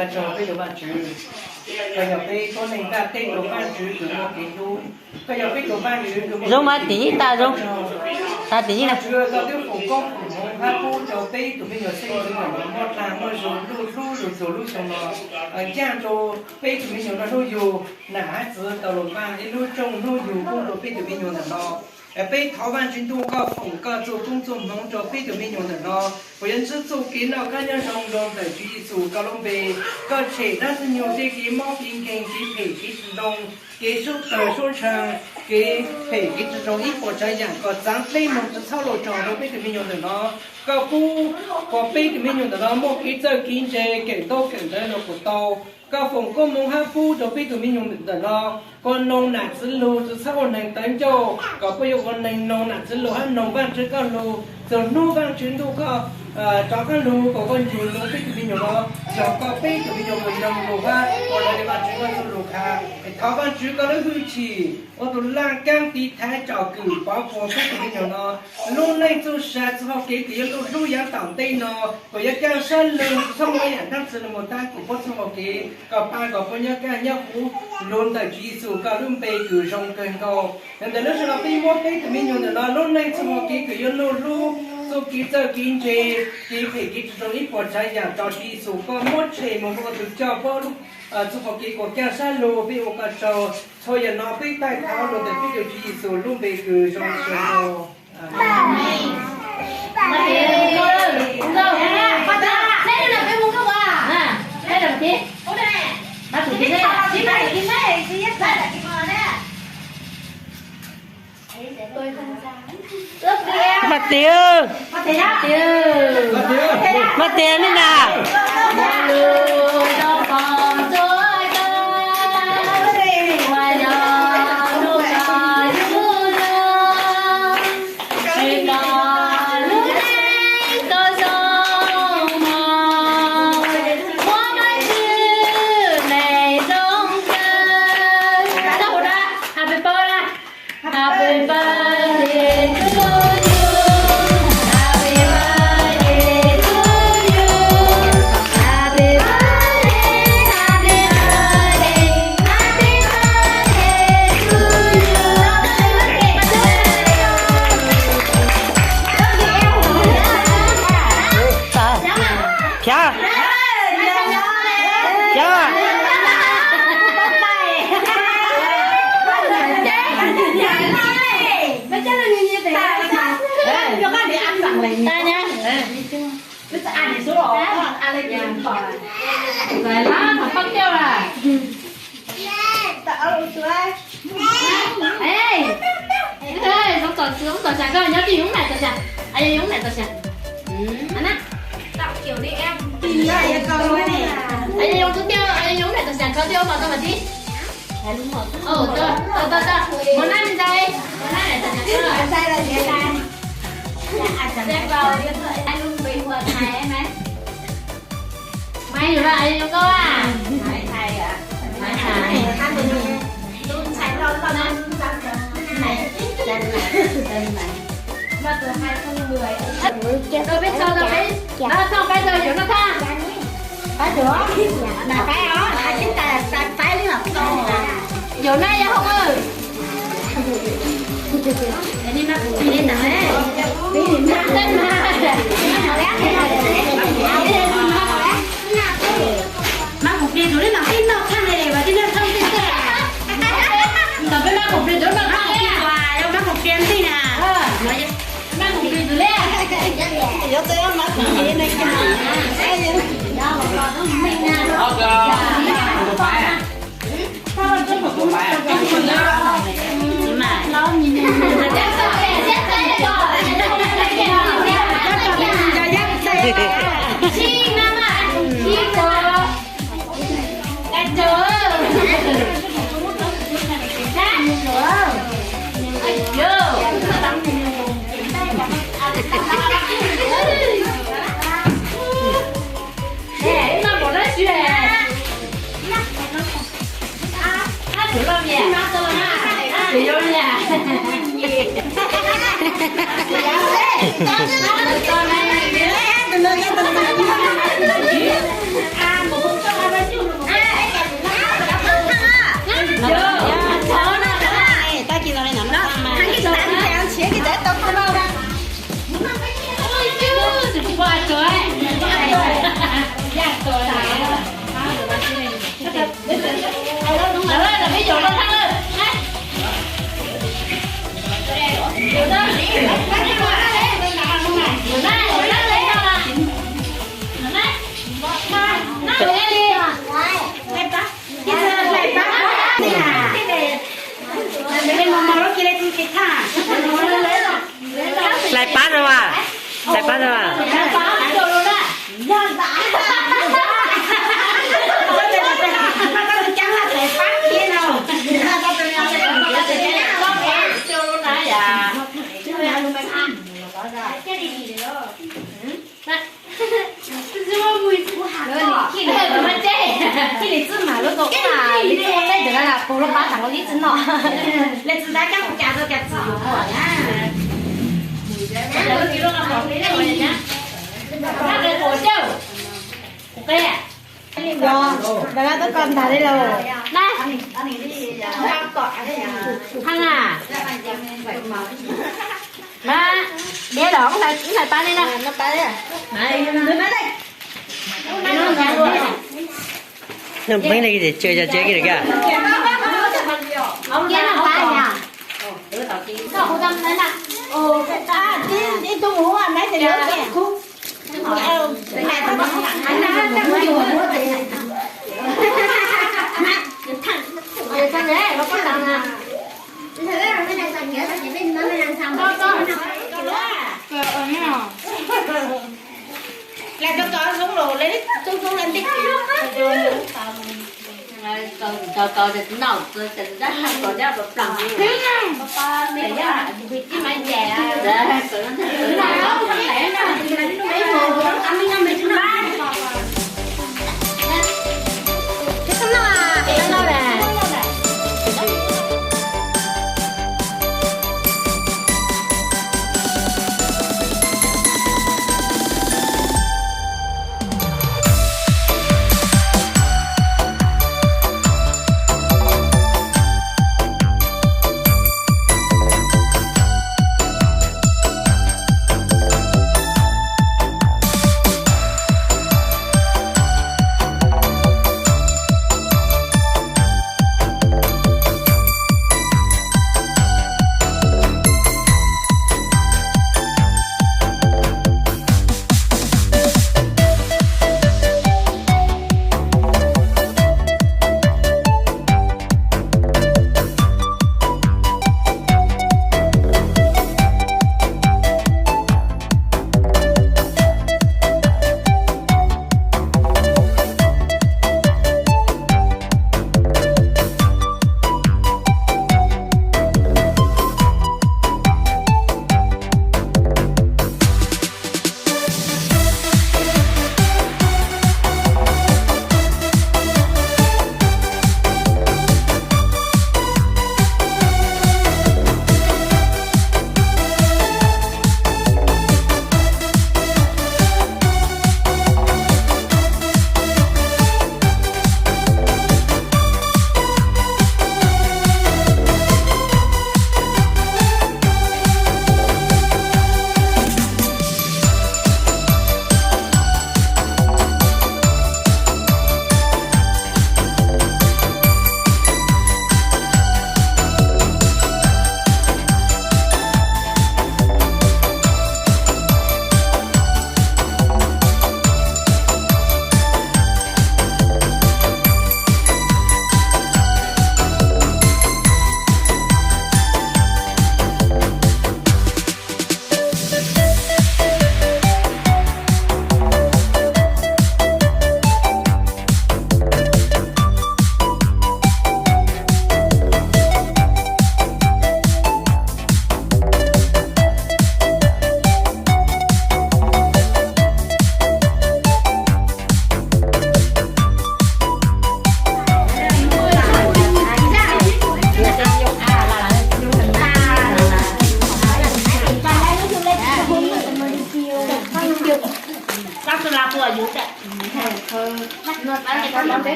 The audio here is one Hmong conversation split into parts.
Tag nrho peb tus Vajtswv, koj yog peb tuab neeg ntaj teb rau Vajtswv kws muaj kev hlub, koj yog peb tus Vajtswv kws muaj kev hlub. Zoo mas tim ib tag zoo, tag tim ib na. Vajtswv, koj twb foom koob foom hmoov hab pub rau peb tus me nyuam xeeb ntxwv ntawm no muaj dlaag muaj zug luj hlub lug txug lub xyoo no, ncaaj rau peb tus me nyuam no hlub yug, nam hab txwv tau lug npaaj ib lub rooj hnub yug pub rau peb tus me nyuam ntawm no. Peb thov Vajtswv Ntuj koj foom koj txuj koob txuj hmoov rau peb tus me nyuam ntawm no, kuas yuav ntsib txuj kev noj qab nyob zoo rau ntawm Tswv Yexus koj lub npe. Koj tshem dlaab tug nyuas tej kev mob kev nkeeg, kev phem kev tsis zoo, kev suab tawg suab ntshaw, kev phem kev tsis zoo ib puas tsav yaam, koj txaav dleb moog tsi txhob lug rua peb tus me nyuam ntawm no. Koj pub kuas peb tus me nyuam ntawm no muaj kev txawj kev ntse, keem ntaub keem ntawv lug kuas tau. Koj foom koob hmoov hab pub rau peb tus me nyuam ntawm no, kuas noog nam txwv lug, tsi txhob ua neeg tawv ncauj, koj puab yuav ua neeg noog nam txwv lug hab noog Vajtswv koj lug. Txug hnub Vajtswv Ntuj koj rov qaab lug kuas koj nrug lug peb tus me nyuam no, yog koj peb tus me nyuam kuas noog lug hab ua raws li Vajtswv koj txuj lug has. Thov Vajtswv koj lub hwj chim ua tug laaj kaab tiv thaiv tsom kwm pov puag peb tus me nyuam no lub neej txuj sa txuj hau kev kws yuav luj hlub yaav tom ntej no, kuas yuav kaaj sab lug txhob muaj yaam dlaab tsi lug moog taab kuas puab txuj hau kev, koj paab koj puab nyob kaaj nyob huv lug ntawm Tswv Yexus koj lub npe kws zoo kawg nkaus. Yog ntawd lub sij hawm no peb muab peb tus me nyuam ntawm no lub neej txuj hau kev kws yuav luj hlub, txuj kev txawj kev ntse, kev phem kev tsis zoo ib puas tsav yaam rua Tswv Yexus koj muab tshem moog rua koj tug coj puab txuj hau kev kuas kaaj sab lug. Peb ua koj tsaug, txhua yaam no peb taij thov lug ntawm peb tus Tswv Yexus lub npe kws zoo kawg nkaus. Mas tes, mas tes ne na. Happy birthday to you. Happy birthday to you. Happy birthday, happy birthday, happy birthday to you. Khiav. Khiav. Zoo tom xya koj nyob twj yog Maim tom xya, yog Maim tom xya. Yog Yoo tus tiag, yog Yoo Maim tom xya koj twb ua mov tau mas tib. Mov nab ntxai, mov nab ntxai. Maiv yus no es zoo nkauj a. Rau peb txog rau peb, no txog peb rau yus no tag. Yus na yog hom. Mab Koom Plig tus lej no peb noj tshaj li, ua tib noj tshaj li. Ntawm peb Mab Koom Plig tus lej no tshaj li, ua Mab Koom Plig ntij na. Mab Koom Plig tus lej. Yuav tau Mab Koom Plig ne. Hlais pab no mas, hlais pab no mas. Cia li txwj mam lub tau ua li txwj ua teb ntawd na, puv lub pab tag ua li txwj no. Li txwj tab coj kuv cas rau cas txwj kuv pom na. Ntawd twb koj ntag li lauj. Na, hab na. Mas, diav los hlais pab li na. Nws peb li tsis tsis kiag li ka.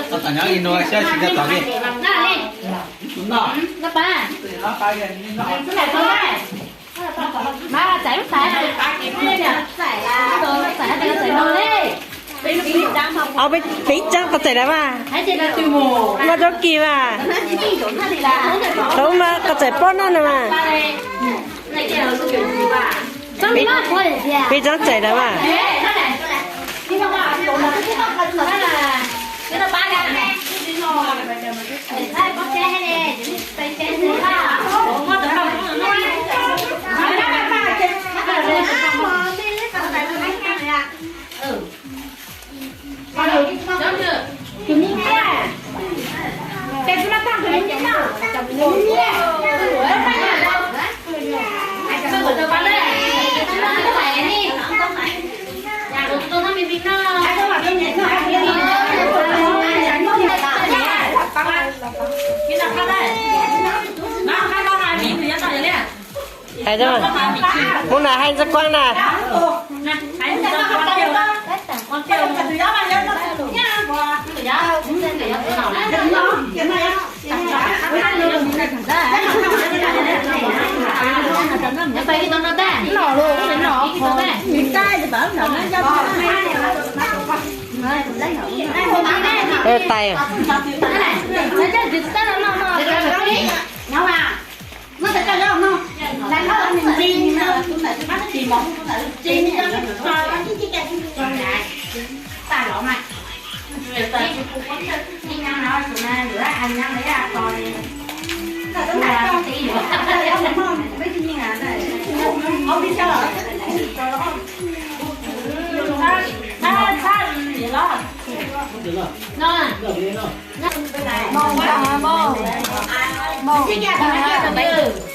Tam nyob li no xwb tsis tau tom li. Ob peb tsob qhov txawm lawm mas, mas rau kis mas, tau mas qhov txawm pob noj no mas. Peb tsob txawm lawm mas. Hais, mus na hais ntxawg kuab na. Tais.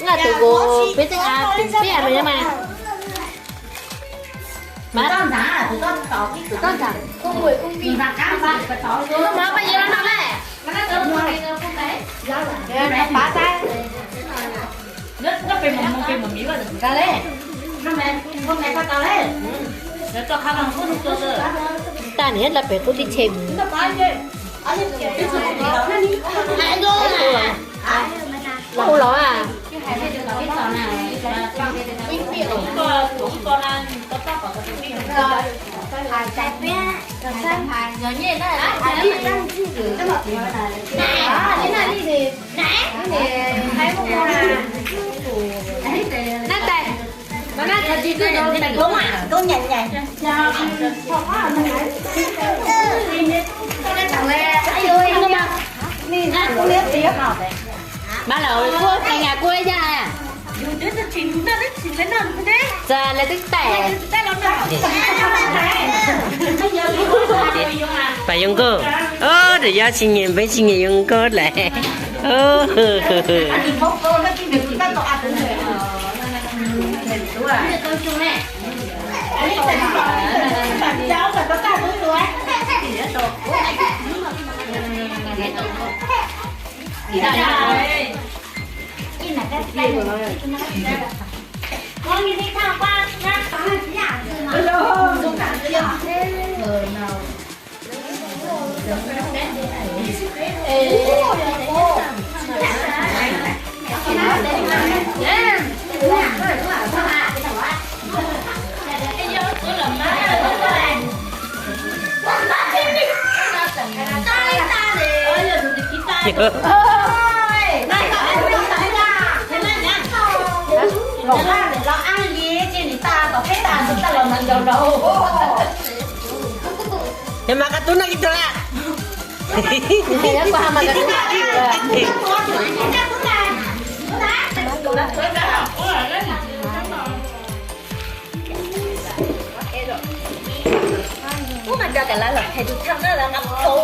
Nqa tus kuv peb teb av peb av mas mas. Tag nrho lawv pem qub tib che mus. Hu los a. Mas lawv kuj qee nyas kuj ib yam. Txawm lawv twb tawm. Pab Yoo Nkauj, rau yog tsis nyiam peb tsis nyiam Yoo Nkauj lawm. Mas ka tub no ib tug lawm. Coj kav lab los qhia tus thawj na, lab qab thau.